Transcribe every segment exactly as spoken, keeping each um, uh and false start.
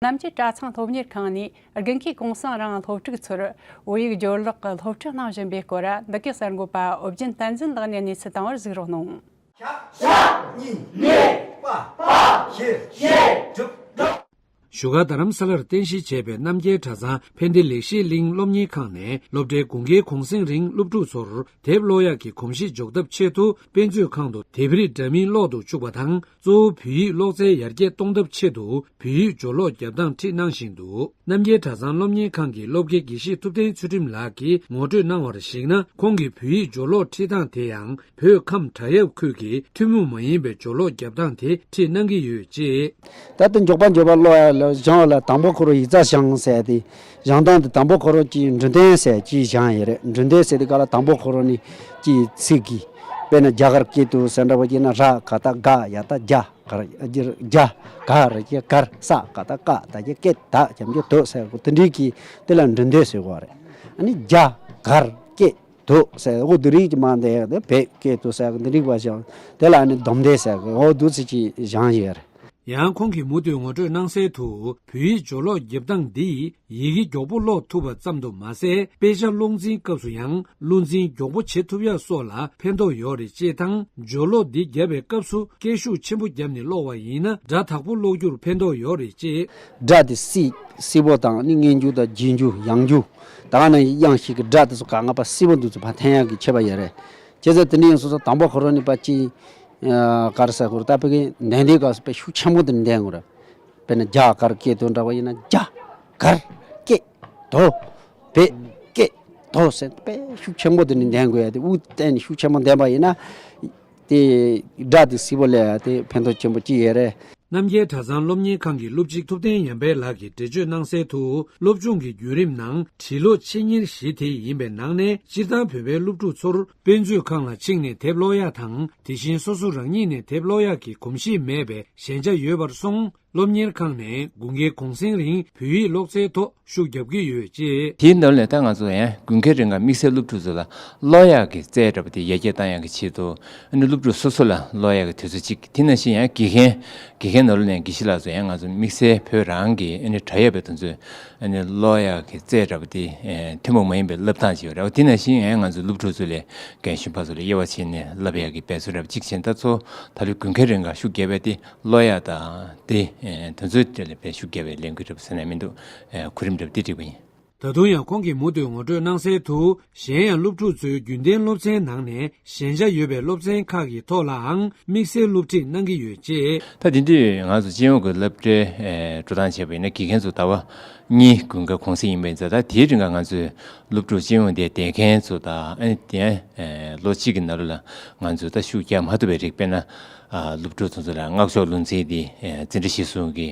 རྣམ་རྒྱལ་གྲྭ་ཚང་སློབ་གཉེར་ཁང་ནས་དགུན་ཁའི་གུང་སེང་རིང་སློབ་ཕྲུག་ཚོར་བོད་ཡིག་སྦྱོར་ཀློག་གི་སློབ་ཁྲིད་གནང་བཞིན་པའི་སྐོར། འདི་གའི་གསར་འགོད་པ་ཨོ་རྒྱན་བསྟན་འཛིན་ལགས་ནས་གནས་ཚུལ་བཏང་བར་གཟིགས་རོགས་གནང་། ཞབས་ཞབས། གཉིས་གཉིས། པ་པ། བཞི་བཞི། དྲུག་དྲུག་བཞུགས་སྒར་རྡ་རམ་ས་ལར་རྟེན་གཞི་བྱས་པའི་རྣམ་རྒྱལ་གྲྭ་ཚང་ཕན་བདེ་ལེགས་བཤད་གླིང་སློབ་གཉེར་ཁང་ནས་སློབ་གྲྭའི་དགུན་ཁའི་གུང་སེང་རིང་སློབ་ཕྲུག་ཚོར་དེབ་ཀློག་ཡག་གི་གོམས་གཤིས་འཇོག་ཐབས་ཆེད་དུ། དཔེ་མཛོད་ཁང་དུ་དེབ་རིགས་འདྲ་མིན་ཀློག་ཏུ་བཅུག་པ་དང་། གཙོ་བོ་བོད་ཡིག་ཀློག་རྩལ་ཡར་རྒྱས་གཏོང་ཐབས་ཆེད་དུ་བོད་ཡིག་སྦྱོར་ཀློག་རྒྱབ་སྟངས་ཁྲིད་གནང་བཞིན་འདུག་རྣམ་རྒྱལ་གྲྭ་ཚང་སློབ་གཉེར་ཁང་གི་སློབ་དགེ་དགེ་བཤེས་ཐུབ་བསྟན་ཚུལ་ཁྲིམས་ལགས་ཀྱིས་ངོ་སྤྲོད་གནང་བར་གཞིགས་ན། ཁོང་གིས་བོད་ཡིག་སྦྱོར་ཀློག་ཁྲིད་སྟངས་དེ་ཡང་བོད་ཁམས་བྲག་གཡབ་ཁུལ་གྱི་ཐུན་མོང་མ་ཡིན་པའི་སྦྱོར་ཀློག་རྒྱབ་སྟངས་དེ་ཁྲིད་གནང་གི་ཡོད་ཅེས། ད་ལྟ་མགྱོགས་པ་མགྱོགས་པ་ཀློག་ཡ་ལ་སྦྱང་བ་ལ་དང་པོ་ཁོ་རང་ཡིག་ཚགས་སྦྱང་ཟེར་ཏེ། སྦྱང་སྟངས་དེ་དང་པོ་ཁོ་རང་གྱིས་འབྲི་འདོན་ཟེར་གྱིས་སྦྱང་ཡོད་རེད། འབྲི་འདོན་ཟེར་དུས་སྐབས་ལ་དང་པོ་ཁོ་རང་ནས་ཀྱི་ཚིག་གི། དཔེར་ན་རྒྱ་གར་སྐད་དུ་ཟེར་འདྲ་བོ་བྱས་ན་ར་ག་བཏགས་རྒ་ཡ་བཏགས་རྒྱ་གར། རྒྱ་ག་ར་གྱི་གར། ས་ག་བཏགས་སྐ་ད་གྱི་སྐད་ད་རྒྱ་མགྱོགས་དོ་ཟེར་གོ། དེ་འདྲའི་གི་དེ་ལ་འབྲི་འདོན་ཟེར་གོ་རེད། ཨ་ནི་རྒྱ་གར་སྐད་དོ་ཟེར་གོ། དེ་རིགས་ཀྱི་མ་འདས་དེ་བོད་སྐད་དུ་ཟེར་གོ། དེ་རིགས་པ་ཞིག་དེ་ལ་ཨ་ནི་སྡོམ་འདོན་ཟེར་གོ། འོ་འདུག་ཚིག་ཅིག་སྦྱང་ཡོད་རེད། ཡང་ཁོང་གིས་མུ་མཐུད་ངོ་སྤྲོད་གནང་གསལ་དུ། བོད་ཡིག་སྦྱོར་ཀློག་རྒྱབ་སྟངས་འདིས་ཡི་གེ་མགྱོགས་པོ་ཀློག་ཐུབ་པ་ཙམ་དུ་མ་ཟད། དཔེ་ཆ་ཀློག་འཛིན་སྐབས་སུ་ཡང་བློ་འཛིན་མགྱོགས་པོ་བྱེད་ཐུབ་ཡག་སོགས་ལ་ཕན་ཐོགས་ཡོད་རེད་ཅེས་དང་། སྦྱོར་ཀློག་འདི་བརྒྱབ་པའི་སྐབས་སུ་སྐད་ཤུགས་ཆེན་པོ་བརྒྱབ་ནས་ཀློག་པ་ཡིན་ན། སྒྲ་དག་པོ་ཀློག་རྒྱུར་ཕན་ཐོགས་ཡོད་རེད་ཅེས། སྒྲ་དེ་སི་སི་བོ་དང་ནི་སྔོན་འཇུག་དང་རྗེས་འཇུག་ཡང་འཇུག་ད་ག་ནང་དབྱངས་ཤིག་གི་སྒྲ་དེ་ཚོ་ག་ང་པ་སི་བོ་འདུག་ཚོ་ཕ་འཐེན་ཡག་གི་ཁྱད་པར་ཡོད་རེད། བྱས་ཙང་དེ་འདྲ་ཡིན་སོང་ཙང་དང་པོ་ཁོ་རང་ནི་པ་ཅི། གར་ས་ཁུར་ད་བོད་སྐད་འདོན་དུས་སྐབས་སུ་དཔེ་ཤུགས་ཆེན་པོ་དེ་འདོན་དགོས་རེད། དཔེར་ན་རྒྱ་གར་སྐད་དུ་འདྲ་བ་ཡིན་ན་རྒྱ་གར་སྐད་དོ། བོད་སྐད་དོ་ཟེར་དཔེ་ཤུགས་ཆེན་པོ་དེ་འདོན་དགོས་ཡ་དེ། དབུགས་བཏང་ནས་ཤུགས་ཆེན་པོ་འདོན་པ་ཡིན་ན། དེ་སྒྲ་དེ་སི་བོ་སླེབས་ཡ་དེ་ཕན་ཐོགས་ཆེན་པོ་ཅིག་ཡོད་རེད། རྣམ་རྒྱལ་གྲྭ་ཚང་སློབ་གཉེར་ཁང་གི་སློབ་སྤྱི་ཐུབ་བསྟན་ཉམས་པའི་ལགས་ཀྱིས་འགྲེལ་བརྗོད་གནང་གསལ་དུ། སློབ་སྦྱོང་གི་བརྒྱུད་རིམ་ནང་བྲིས་ཀློག་ཆེད་གཉེར་བཞི་དེ་ཡིན་པའི་ནང་ནས། སྤྱིར་བཏང་བོད་པའི་སློབ་ཕྲུག་ཚོར་དཔེ་མཛོད་ཁང་ལ་ཕྱིན་ནས་དེབ་ཀློག་ཡག་དང་། དེ་བཞིན་སོ་སོ་རང་ཉིད་ནས་དེབ་ཀློག་ཡག་གི་གོམས་གཤིས་མེད་པའི་ཞན་ཆ་ཡོད་པར་སོང་། སློབ་གཉེར་ཁང་ནས་དགུན་ཁའི་གུང་སེང་རིང་བོད་ཡིག་ཀློག་རྩལ་ཐོག་ཤུགས་རྒྱབ་ཀྱི་ཡོད་ཅེས། དེའི་ནང་ལས་ད་ང་ཚོ་ཡང་དགུན་ཁའི་རིང་ལ་དམིགས་བསལ་སློབ་ཕྲུག་ཚོ་ལ་ཀློག་ཡག་གི་རྩལ་འདྲ་པོ་དེ་ཡར་རྒྱས་བཏང་ཡག་གི་ཆེད་དུ། ཨ་ནི་སློབ་ཕྲུག་སོ་སོ་ལ་ཀློག་ཡག་གི་དུས་ཚོད་ཅིག་དེ་ནང་བཞིན་ཡང་དགེ་རྒན། དགེ་རྒན་ནོར་ལེན་དགེ་བཤེས་ལགས་ཚོ་ཡང་ང་ཚོ་དམིགས་བསལ་བོད་རང་གི་ཨ་ནི་བྲག་གཡབ་པའི་དེ་ཚོའི་ཨ་ནི་ཀློག་ཡག་གི་རྩལ་འདྲ་པོ་དེ་ཐུན་མོང་མ་ཡིན་པའི་བསླབ་སྟངས་ཅིག་ཡོད་རེད། དེ་ནང་བཞིན་ཡང་ང་ཚོ་སློབ་ཕྲུག་ཚོ་ལ་རྒན་གཞོན་བར་དུ་ལ་དབྱེ་བ་ཕྱེ་ནས་བསླབ་ཡག་གི་འབད་བརྩོན་འདྲ་པོ་ཅིག་བྱས། ད་ཚོ་ད་ལོའི་དགུན་ཁའི་རིང་ག་ཤུགས་རྒྱབ་པ་དེ་ཀློག་ཡག་དང་དེ་དེ་ཚོའི་གྲས་ལ་དཔེ་ཤུགས་རྒྱབ་པའི་ལས་འགུལ་འདྲ་པོ་ཟེར་ན་མི་འདུག་གོ་རིམ་འདྲ་པོ་དེ་བསྒྲིགས་པ་ཡིན། ད་དུང་ཡང་ཁོང་གིས་མུ་མཐུད་ངོ་སྤྲོད་གནང་གསལ་དུ། གཞན་ཡང་སློབ་ཕྲུག་ཚོའི་རྒྱུན་ལྡན་སློབ་ཚན་ནང་ནས་ཞན་ཆ་ཡོད་པའི་སློབ་ཚན་ཁག་གི་ཐོག་ལའང་དམིགས་བསལ་སློབ་ཁྲིད་གནང་གི་ཡོད་ཅེས། ད་དེང་དུས་ང་ཚོ་སྤྱི་ཡོངས་ཀྱི་སློབ་གྲྭའི་འགྲོ་སྟངས་བྱས་པ་ཡིན་ན། དགེ་རྒན་ཚོ་ཟླ་བ་གཉིས་དགུན་ཁ་གུང་སེང་ཡིན་པ་ཡིན་ཙང་། ད་དེའི་རིང་ག་ང་ཚོའི་སློབ་ཕྲུག་སྤྱི་ཡོངས་དེ་བསྡད་མཁན་ཚོ་དང་། ཨ་ནི་དེ་ལོ་གཅིག་གི་ནང་ལོགས་ལ་ང་ཚོས་ད་ཤུགས་རྒྱག་མ་ཐུབ་པའི་རིགས། དཔེར་ན། ཨ། སློབ་ཕྲུག་ཚོ་ཚོ་ལ་སྔགས་ཕྱོགས་བློ་འཛིན་དེ། ཨ། འཛིན་གྲྭ་གཞི་བཟུང་གི།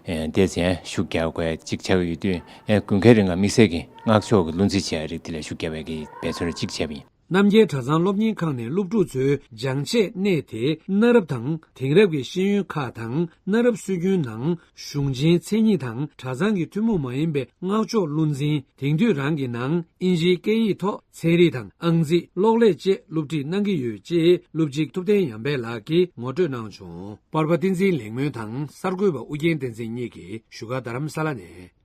ཨ། དེ་ཚོ་ཡང་ཤུགས་རྒྱག་དགོས་ཅིག་ཆགས་ཀྱི་ཡོད་དུས། ཨ། དགུན་ཁའི་རིང་ལ་དམིགས་བསལ་གྱི་སྔགས་ཕྱོགས་ཀྱི་བློ་འཛིན་བྱེད་ཡ་རིགས་དེ་ལ་ཤུགས་རྒྱག་པའི་གི་འབད་བརྩོན་ཅིག་བྱས་པ་ཡིན། རྣམ་རྒྱལ་གྲྭ་ཚང་སློབ་གཉེར་ཁང་ནས་སློབ་ཕྲུག་ཚོའི་སྦྱང་བྱའི་གནས་དེ་གནའ་རབས་དང་དེང་རབས་ཀྱི་ཤེས་ཡོན་ཁག་དང་། གནའ་རབས་སྲོལ་རྒྱུན་ནང་གཞུང་ཆེན་མཚན་ཉིད་དང་། གྲྭ་ཚང་གི་ཐུན་མོང་མ་ཡིན་པའི་སྔགས་ཕྱོགས་བློ་འཛིན། དེང་དུས་རང་གི་ནང་དབྱིན་ཇིའི་སྐད་ཡིག་ཐོག་ཚན་རིག་དང་། ཨང་རྩིས། གློག་ཀླད་བཅས་སློབ་ཁྲིད་གནང་གི་ཡོད་ཅེས་སློབ་སྤྱི་ཐུབ་བསྟན་ཉམས་པའི་ལགས་ཀྱིས་ངོ་སྤྲོད་གནང་བྱུང་། པར་པ་བསྟན་འཛིན་ལེགས་སྨོན་དང་གསར་འགོད་པ་ཨུ་རྒྱན་བསྟན་འཛིན་གཉིས་ཀྱིས་བཞུགས་སྒར་རྡ་རམ་ས་ལ་ནས།